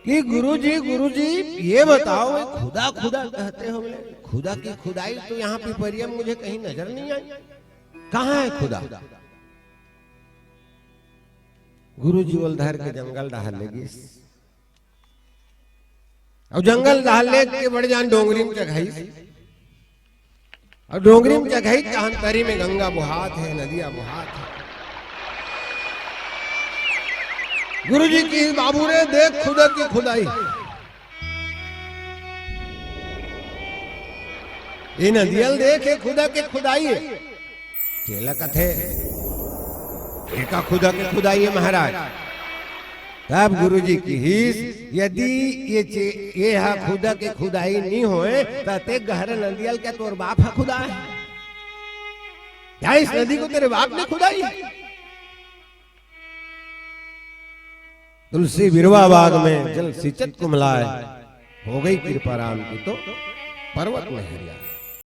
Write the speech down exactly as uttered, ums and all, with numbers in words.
कि गुरुजी, गुरुजी, ये बताओ, ये खुदा, खुदा कहते हो बोले, खुदा की खुदाई तो यहाँ पिपरिया में मुझे कहीं नजर नहीं आई, कहाँ है खुदा? गुरुजी ओला धर के जंगल डहर ले गिस। अउ जंगल डहर ले के बड़े जान डोंगरी में चघाइस। अउ डोंगरी में चघाइस, तहन तरी में गंगा बोहात हे, नदिया बोहात हे। गुरुजी कहिस, बाबू रे, देख खुदा की खुदाई। ये नदिया ल देख, ये खुदा के खुदाई हे। तेला कथे, एका खुदा के खुदाई हे महाराज। तब गुरुजी कहिस, यदि ये चे-, ये हा खुदा के खुदाई नहीं होय, त ते गहरा नदिया ल क्या तोर बाप हा खुदा हे? क्या इस नदी को तेरे बाप ने खुदाई है? तुलसी बिरवा बाग में जल सिंचत कुम्हलाय, हो गई कृपा राम की तो पर्वत में हरिया।